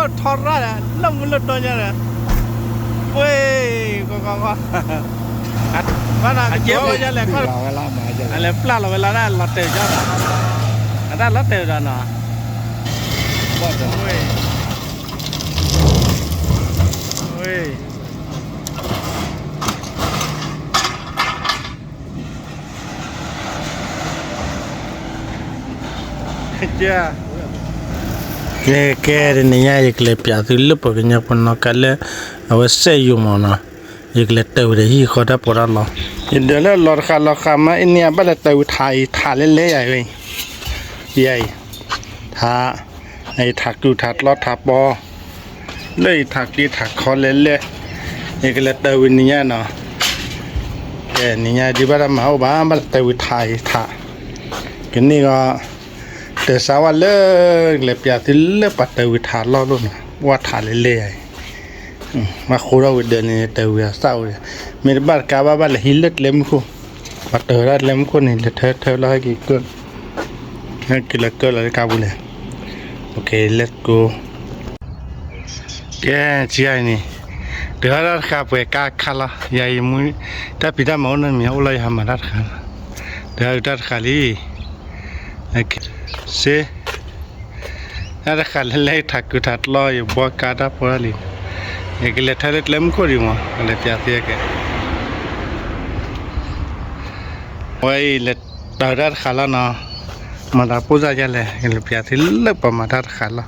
ထီရၣ်ဒီး လၢမူလၢတီညါဒီး, ဝ့ၢ်, ကီကီကီ, ဘၣ်နၤကကၠီဝဲဒ်လဲၣ်, အလဲၤပျၢ်လီၤဝဲလၢတၢ်လီၤတဲာ်ကၠီ, အတၢ်လီၤတဲာ်ဒီးနီၤ, ဝ့ၢ်, ဝ့ၢ် ကဲ, ကဲတနံၤညါ ယကလဲၤပျးသုလၢပှၤကညီပနီၣ်ကါလၢ အဝဲစဲးယိာ်မးနီၤ, ယကလဲၤတၢၢ်ဝံၤဒီးဟံၣ်ဃီတၢ်ပီးတၢ်လီ, ယဒၢးလၢလီၤတဃာ်လီၤဃာ်မး အန့ၣ်အဘၣ်လဲၤတၢၢ်ဝံၤထးအံၤ ထးလဲၣ်လဲၣ်ယၤ, ယၤအံၤ, ထး အထးကုၢ်ထးကျီထးပီ, လၢယထးက့ထးခီလဲၣ်လဲၣ်, ယကလဲၤတၢၢ်ဝံၤနံၤညါနီၤ, ကဲနံၤညါဒုးဘၣ်တၢ်မၤအိၣ်ဘၣ် ဘၣ်လဲၤတၢၢ်ဝံၤထးအံၤထး, ကန့ၢ်ဂီၤ, တၢၢ်စးဝါလၢ, ကလဲၤပျးသုလၢပှၤတၢၢ်ဝံၤထးလီၢ်လိာ်နီၤ ပှၢ်ထးလဲၣ်လဲၣ်ယၤအံၤ, ဘၣ်ဃိထီၣ်ဝံၤဒၢးန့ၣ် တၢၢ်ဝံၤအသၣ်ဝဲ, မ့ၢ်တဘၣ်တကးဘၣ်ဘၣ်လဲၤဟံးလၢကျဲမုၢ်ခိၣ်, ပှၤတၢၢ်ဝဲဒၣ်ကျဲမုၢ်ခိၣ်န့ၣ် လဲၤထၢထၢလီၤဟဲက့ၤကၢၢ်, ဟဲက့ၤလၢကၢၢ်လီၤလၢကါပူၤလဲၣ်, ကဲ, ကဲ, န့ၣ်, တၢၢ်တၢ်တခါပှဲၤကါခါလီၤ, ယၤအံၤမူ, တၢ်ဖံးတၢ်မၤအိၣ်နီတမံၤ အိၣ်လီၤယဟးမၤတၢ်တခါလီၤ, တၢၢ်တၢ်တခါလံ, စ့ တၢ်တခါလဲၣ်လဲၣ်ထးကုၢ်ထးကျီ ယဘှီကါတၢ်ဖိတၢ်လံၤ, ယကလဲၤထၢလၢကျဲမုၢ်ခိၣ်ဒံးမး ကလဲၤပျးသ့ကဲ, အဝဲအံၤလဲၤတၢၢ်တၢ်တခါလီၤနီၤ, မၤသးပိၢ်စၢ်ယဲလဲၣ် ကလဲၤပျးသ့လၢပှၤမၤတၢ်တခါလီၤ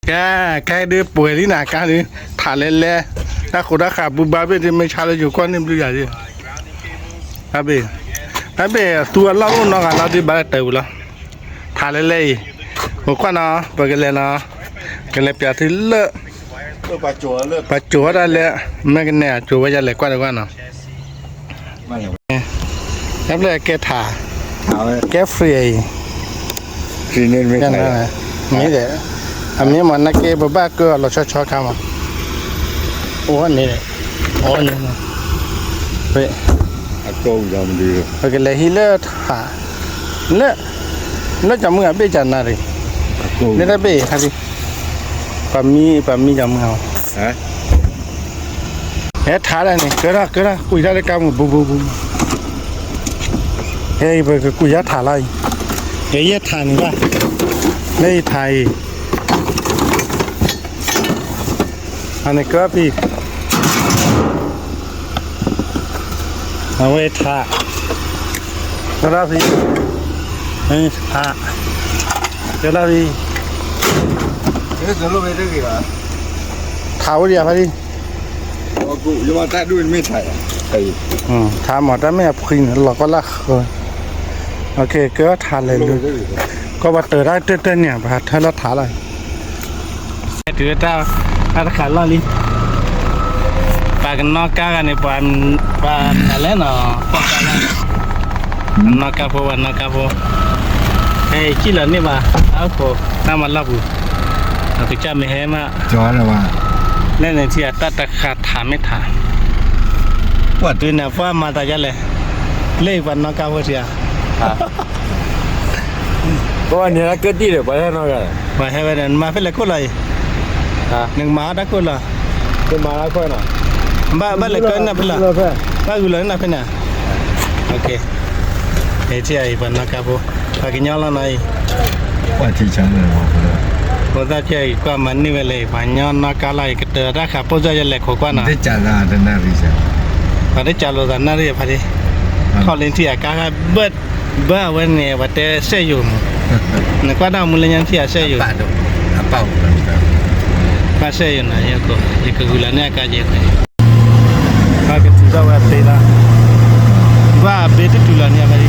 ကဲ, ကဲဒုးပှဲၤလံနၤကါဒုး, ထးလဲၣ်လဲၣ်, တၢ်ဃိးတၢ်ဃာ်ဘူဘါဘ့ၣ်ဒုး မ့ၢ်ဆါလၢယိၤကီၢ်န့ၣ်ဘျုးယၤဒုး, တၢ်ဘ့ၣ်, တၢ်ဘ့ၣ်သူအလီၢ်အိၣ်နီတဂၤလီၤဒုး ဘၣ်တၢ်တၢၢ်ဝံၤလီၤ, ထးလဲၣ်လဲၣ်အံၤ, အိၣ်ကွၢ်နီၤ ပကလဲၤနီၤ, ကလဲၤပျးသုလၢ, ပှၤကၠိၤဝဲဒၣ်လၢ, မ့ၢ်ကနဲၣ်အကၠိၤဝဲဒၣ်လဲၤကွၢ်တကွၢ်နီၤ တၢ်ဖျၢၣ်ကဲထး, ကဲ free အံၤ, မ့ၢ်ဒီး, အမ့ၢ်မးနကဲ ပဘၣ်ကၢအီၤလီၤဆီဆီခါမး, အိၣ်န့ၣ်, အိၣ်န့ၣ်, ပကလဲၤဟံးလၢထး, လၢ, လၢကၠီမုၢ်အဘ့ၣ်ကနၣ်ရံၣ်, လၢတၢ်ဘ့ၣ်ခါဒံး, ပှၤမံ, ပှၤမံကၠီမုၢ်အီၤ ဟဲထးဒၣ်န့ၣ် ကၢထီၣ် ကၢထီၣ် ကွံာ်ထီၣ်လၢကါမူၤ ဘူးဘူးဘူး, ဟဲအံၤ ပကကွံာ်ယါထးလီၤအံၤ, ကဲယဲထးန့ၣ်ဘၣ်, လၢယထးအံၤ, အန့ၣ်ကၢဖံ အဝဲထး, ကၢထီၣ်ဖံ, ထး, ကၢထီၣ်ဖံ, ထးအိၣ်ဒံးယါဖါဒံး ထးမၤတၢ်မ့ၢ်အဖှံန့ၣ် လီၤကီၢ်လၢဃၢၤ, ကၢထးလဲၤလၢ, ကီၢ်ပှၤတၢၢ်တၢ်တၢၢ်တၢၢ်န့ၣ် ပှၤထၢလၢထးလီၤ, တုၤလၢတၢ်တခါလီၢ်လံ, ပှၤကနီၣ်ကါဂၤန့ၣ် ပှၤ, ပှၤလဲၣ်နီၤ, ပှၤကါလီၤ, ပှၤနီၣ်ကါဖိ ပှၤနီၣ်ကါဖိ, ဟဲအံၤစံၣ်လီၤန့ၢ်ဘၣ်, အခိၣ်, တၢ်မၤလီၢ်ပူၤ, အကစၢ်မ့ၢ်ဟဲမး, လၢန့ၣ်ထံၣ်အတၢ်တခါထးမ့ၢ်ထး, တုၤန့ၣ်ပှၤမၤသးဒ်လဲၣ်, လၢအံၤပှၤနီၣ်ကါဖိထံဧါ ပှၤန့ၣ်လၢကတံၢ်ဒီး ပှၤဟဲနီၣ်ဂၤ, ပှၤဟဲဝဲဒီး နမၤဖဲလဲၣ်ခိၣ်လီၤအံၤ, နကမၤအီၣ်တၢ်ခိၣ်လီၤ, ဘၣ်လဲၤကၢနၢ်ဖဲလဲၣ်, ဘၣ်ဂုာ်လီၤနၢ်ဖဲန့ၣ်, ထံၣ်အံၤပှၤနီၣ်ကါဖိ, ပှၤကညီလီၤနီၤအံၤ, ဖိသၣ်ထံၣ်အံၤကွၢ်မၤန့ၢ်ဝဲလဲၣ် ပှၤကညီနီၣ်ကါလီၤအံၤ ကတၢၢ်တၢ်ဃာ်ပိၢ်စၢ်ယဲလဲၣ်ခိၣ်ကွၢ်နီၤ, ပှၤတၢ်ကၢလိာ်သးနၣ်ရံၣ်ဖါဒံး, ခီၣ်လၢထံၣ်အကါဃၢ်ဘၢၣ်, ဘၢၣ်အဝဲန့ၣ် ပှၤတဲစဲးယိာ်မး, နကွၢ်တၢ်မူလၢညါထံၣ်အစဲးယိာ်, ဘၣ်စဲးယိာ်နီၤ, ယကဂုာ်လီၤန့ၢ်အကါယဲ, ပကတုၤထီၣ်ဝဲအဘ့လီၤ, ဘၣ်အဘ့တတုၤလီၤန့ၢ်အဘၣ်,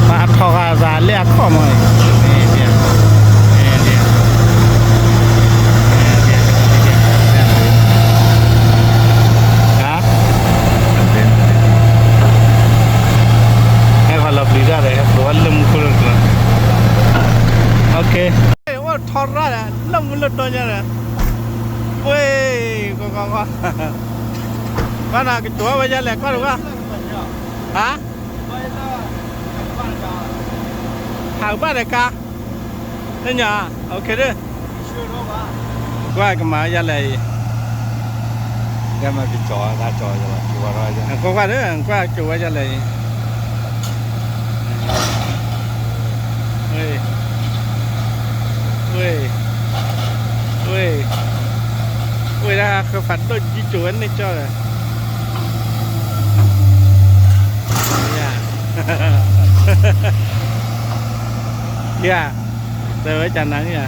ပှၤအထီၣ်ဂၤသးလၢအခီၣ်မး, ဟဲဂီၤလီၤပျံၤတၢ်ဒီး ဟဲဖျိဝဲလၢမူခိၣ်လၢကျိၤ, အိၣ်ထီရၣ်ဒီး လၢမူလၢတီညါဒီး, ဝ့ၢ်, ကီကီကီ, ဘၣ်နၤကတိၤဝဲယဲလဲၣ် ကွၢ်တကွၢ်, ဟါ, အကဘၣ်ဒီးကါ, သ့ၣ်ညါ, အိၣ်ခ့ဒၢ, ကွၢ်ကမၤယၤလဲၣ်အံၤ, ကွၢ်ကွၢ်ဒီး ကွၢ်ကၠိဝဲယၤလဲၣ်အံၤ, ဝ့ၢ်, ဝ့ၢ်, ဝ့ၢ်, ဝ့ၢ်ဒၣ်ဃၢၤဖးဒိၣ်ကၠံကၠိဝဲန့ၣ်ကၠီဒီး ယၤ, တဝဲကနၤန့ၣ်ဧါ,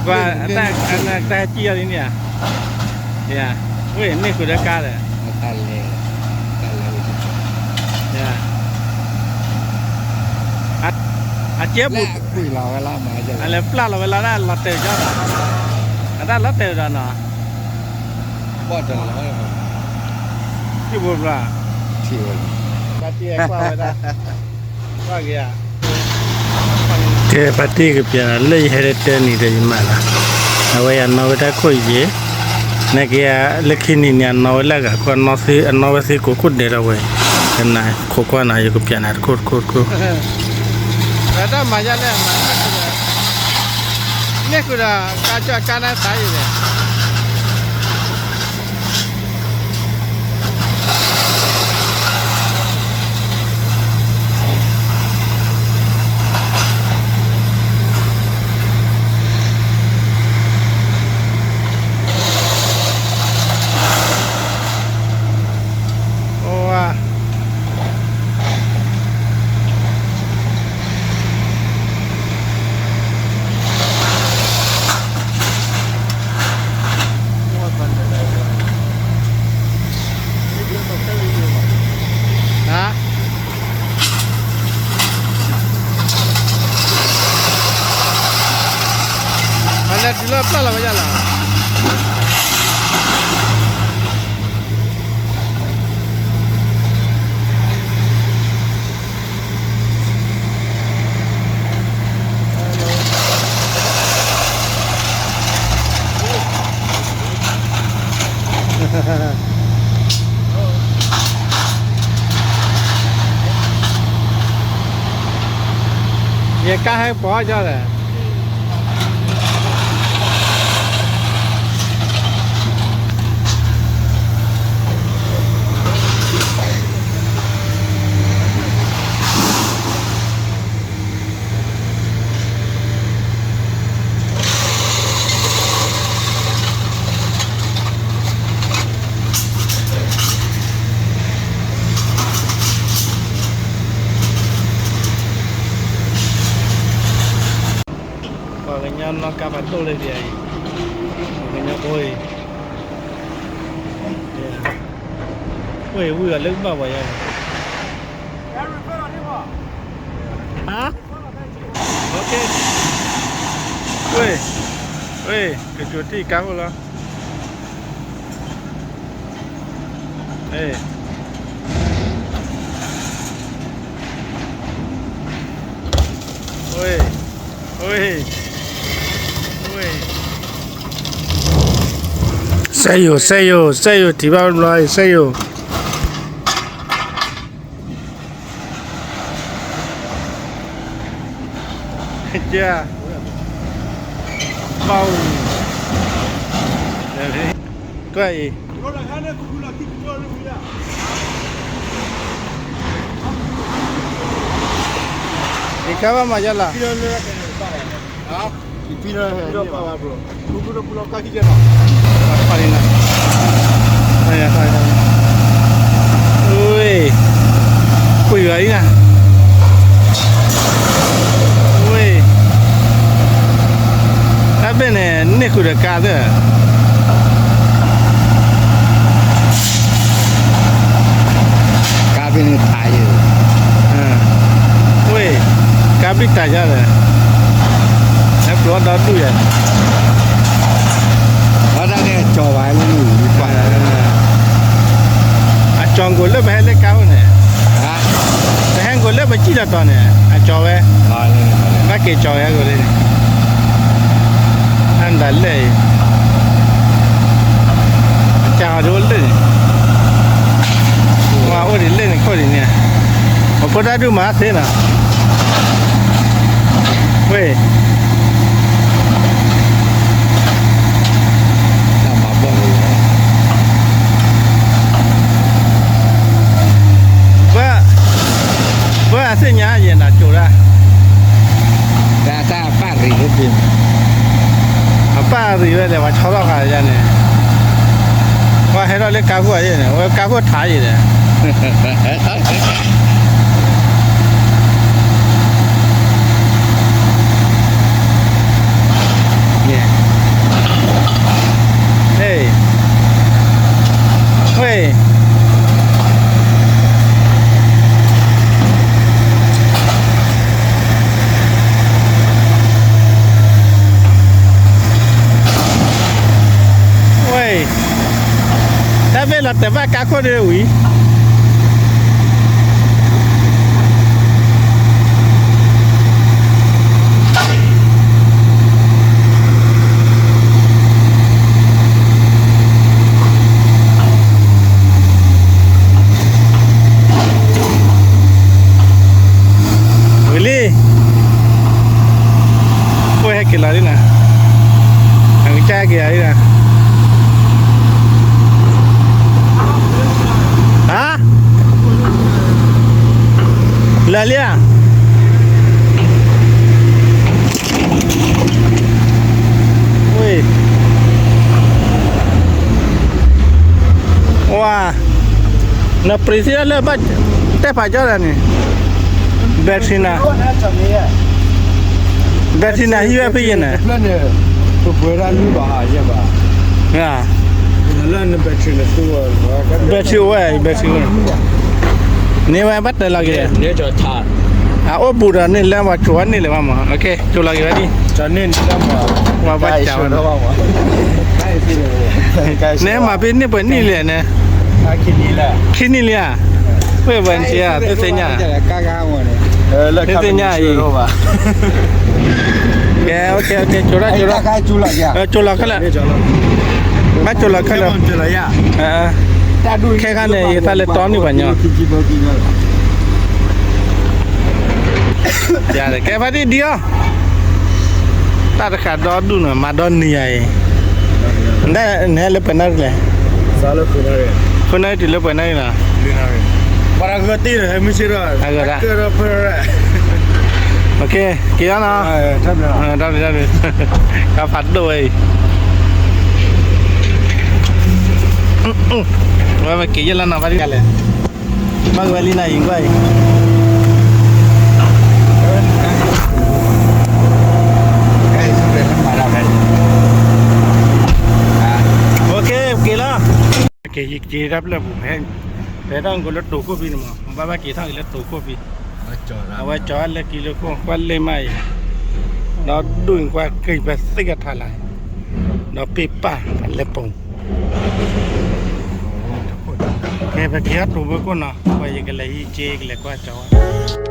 ကွၢ်, တၢ်ဟဲကံၣ်အီၤလံန့ၣ်ဧါ, ယၤ, ဝ့ၢ်န့ၢ်ဃုာ်ဒီးကါဒီး, ယၤ, အကဲဘူး, အလဲၤပျၢ်လီၤဝဲလီၤဒၣ်လီၤတဲာ်ကၠီဒီး, အတၢ်လီၤတဲာ်ဒီးနီၤ ထံၣ်ဘိဘျီ, ထံၣ်ဝဲလီၤ, ကဲ ဖါတံၢ်ကပျးနၤလၢယဟဲတတဲနံၤဒီးယမၤလီၤ, အဝဲယနီၣ်ဝဲတၢ်ခိၣ်ယံၤ, နက့လၢခံနံၤန့ၣ် အနီၣ်ဝဲလၢအဂၤခိၣ်, အနီၣ်ဝဲသ့ကိးခိၣ်ဒဲးဒီးဝဲ, ကနၤခိၣ်ကွၢ်နၤ ယကပျးနၤတခိၣ်တခိၣ်တခိၣ်, တၢ်မၤယါလဲၣ်, န့ၢ်ဃုာ်ဒီး ကါကၠီကါနါသးယံၤလဲၣ် အိၣ်ဝါ ဟါ အလဲၤတုၤလၢပျၢ်လီၤဝဲဒၣ်လီၤ. ယကါဟဲပီၤကၠီဒီး ပှၤကညီနီၢ်ကါဖးဒိၣ်လၢဒ်အံၤ, ပှၤကညီဖိအံၤ, ဝ့ၢ်ဝံၤအီၤလၢကဘၣ်ပှၤယါ, ဟါ, ဝ့ၢ်, ဝ့ၢ်, ကတိၤတံၢ်ကါအိၣ်လီၤ. စဲယိၤ စဲယိၤ စဲယိၤ ထံၣ်ဘၣ်ဘျီ စဲယိၤ က, ဘၣ်, ကွၢ်အံၤ, ယကါဘၣ်မၤယါလီၤ. ဝ့ၢ်, ကွံာ်ဝဲအံၤနၤ, ဝ့ၢ်, တၢ်ဘ့ၣ်န့ၣ် န့ၢ်ဃုာ်ဒီးကါသၢ ကါဘ့ၣ်န့ၣ်တါယဲ, ဝ့ၢ်, ကါဘ့ၣ်တါယါဒီး, ဟဲပျီဒီဒူၣ်ယဲ, ဝဲဒၣ်န့ၣ်အကၠီၤဘၣ်လၢန့ၣ်, အကၠီၤကိးလၢပဟဲလၢကါအိၣ်န့ၣ်, ပဟဲကိးလၢပစံၣ်လီၤတီၤန့ၣ် အကၠီၤဝဲ, ဘၣ်က့ၤကၠီၤဝဲကိးလၢန့ၣ်, အဒၣ်လဲၣ်အံၤ ကၠီၤဒိလၢန့ၣ်, ဝဲအိၣ်ဒ်လဲၣ်န့ၣ်ခိၣ်ဒ်န့ၣ်, အ ဖိတၢ်ဒုးမၤသ့နီၤ, ဝ့ၢ်, တၢ်မၤဘီၣ်လၢ, ပှၤ, ပှၤအသ့ၣ်ညါယဲနီၤ ကၠိၤဒၣ်, တၢ်ပၢ်ရံၤလၢပ့ၤ, အပၢ်ရံၤဝဲလဲၣ် ပှၤဆီထီၣ်ဃာ်ယၤန့ၣ်, ပှၤဟဲထီၣ်လၢကါခိၣ်အံၤန့ၣ် ဝဲကါခိၣ်ထးအံၤန့ၣ် ဝ့ၢ်, ဝ့ၢ်, တၢ်ဘ့ၣ်လီၤတဲာ်ဘၣ်ကါခိၣ်ဒ်ဝံၤ ဝံၤလံ, အိၣ်ဟဲက့ၤလီၤလံနီၤ, အကစၢ်ဟဲက့ၤလီၤလံနီၤ, ဟါ, လၢာ်လံဧါ, ဝ့ၢ် ဝါ, နပြံးသ့လၢဘၣ်တဲဖးကၠီတၢ်န့ၣ်, battery နၤ, battery နၤဟံးဝဲဖဲယဲၢ်န့ၣ်, battery အိၣ်ဝဲ battery အိၣ်, န့ၢ်ဝဲဘၣ်တဲလီၤက့ၤ, အအိၣ်ဘူးဒီးန့ၣ်လၢပှၤကၠိၤဝဲန့ၣ်လၢၤဘၣ်မး, ကၠိၤလီၤက့ၤဝဲဒ်, ပှၤဘၣ်ကၠီဝဲ, နမၤဖဲန့ၢ်ပှဲၤနံၣ်လဲၣ်န့ၣ်, ခံနံၣ်လံဧါ, ဝ့ၢ်ပှဲၤနံၣ်ဧါ, သုသ့ၣ်ညါ, သုသ့ၣ်ညါအံၤ, ကဲ, ကၠိၤလီၤ, ကၠိၤလီၤ, ကၠိၤလီၤခဲလၢာ်, ဘၣ်ကၠိၤလီၤခဲလၢာ်, ခဲခါန့ၣ် ယသးလဲၤတီနုၢ်ပှၤညီ ကဲဖါတံၢ်ဒံအီၤ, တၢ်တဃာ်ဒီဒူၣ်နီၤ မၤဒီနံၤယၤအံၤ, နဟဲလၢပှဲၤနၣ်ရံၣ်လဲၣ်, ဃုနၣ်ရံၣ်တုၤလၢပှဲၤနၣ်ရံၣ်နီၤ, အဂၤဒၣ်, က့ၤလီၤနီၤ, တၢ်ဖးဒိၣ်ဝဲအံၤ, ဝဲပက့ၤယဲၢ်လီၤနီၤ ဖါတံၢ်လဲၣ် ဘၣ်ကဝဲလံနၤအံၤကွၢ်အံၤ, က့ၤလီၤ, က့ၤတၢ်ဖျၢၣ်ပူၤဖဲ, ဖဲထီၣ်ကလၢတိၤခိၣ်ဖံန့ၣ်မး ဘၣ်ဘၣ်က့ၤထီၣ်က့ၤလၢတိၤခိၣ်ဖံ, အဝဲကၠီလၢကံလိခိၣ် ကွၢ်လ့ၢ်မးအံၤ, ဒီးဒူၣ်ကွၢ်က့ၤပသ့ၣ်ကထါလၢ်, ဒီးပ့ၢ်ပၢ်လၢပူၤ ကဲ ပက့ၤထီၣ်တိၤဖိခိၣ်နီၤ ပှၤယကလဲၤဟံးက့ၤကလဲၤကွၢ်ကၠီဝဲ